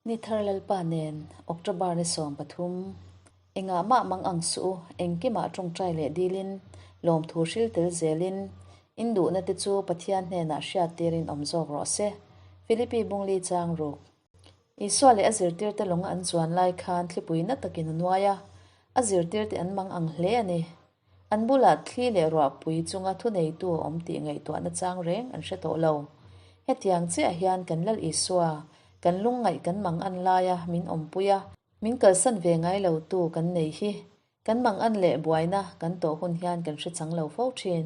Ni thar Lalpa nen October ni 13, Engah mah mang ang suh u, engkimah tawngtai leh dilin, lawmthu hril tel zelin, in duhna te chu Pathian hnenah hriat tirin awm zawk rawh se. Philippi Bungli chang ruk. Isua leh a zirtirte lawnga an chuan lai khan thlipui na takin a nuai a, a zirtirte an mang ang hle a ni. An bulah thli leh ruahpui chunga thuneitu a awm tih ngaihtuahna chang reng an hre tawh lo. Hetiang chiah hian kan Lal Isua, kan lungngaih kan mang an laia min awmpui a, min kalsan ve ngai lotu kan nei hi kan mang an leh buaina kan tawh hun hian kan hre chang lo fo thin.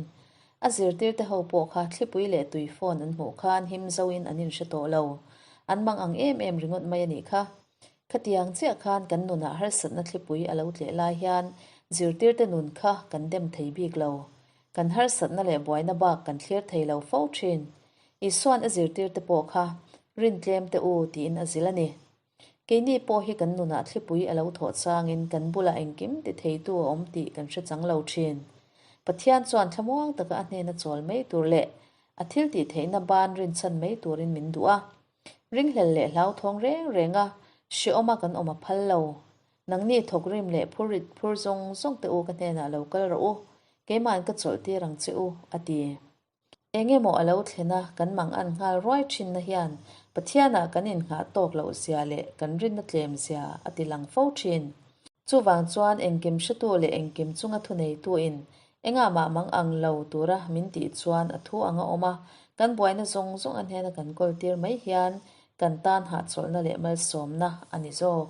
A zirtirte ho pawh kha thlipui leh tui phone an hmuh khan him zoin an inhre tawh lo. An mang ang em em ringawt mai a nih kha. Khatiang chiah khan kan nunah harsatna thlipui a lo tleh lai hian zirtirte nun kha kan dem thei bik lo. Kan harsatna leh buaina bak kan thlir thei lo fo thin. Isua'n a zirtirte pawh kha rin tlem teh u tiin a zilh a ni. Keini pawh hi kan nunah thlipui a lo thawh changin kan bulah engkim ti theitu a awm tih kan hre chang lo thin. Pathian chuan thlamuang taka a hnena chawl mai tur leh a thil tih theihna ban rinchhan mai turin min duh a. Ringhlel leh hlauthawng reng reng a, hrehawma kan awm a phal lo. Nangni thawkrim leh phur rit phur zawng zawng te u ka hnenah lo kal rawh u, keima'n ka chawlh tir ang che u, a ti. Eng emaw a lo thlen a, kan mang an nghal ruai thinna hian Pathianah kan innghah tawk loh zia leh kan rinna tlem zia a ti lang fo thin. Chuvang chuan engkim hretu leh engkim chunga thuneituin engah mah mang ang lo tura min tih chuan a thu ang a awm a, kan buaina zawng zawng a hnena kan kawl tir mai hian kan tan hahchawlhna leh malsawmna a ni zawk.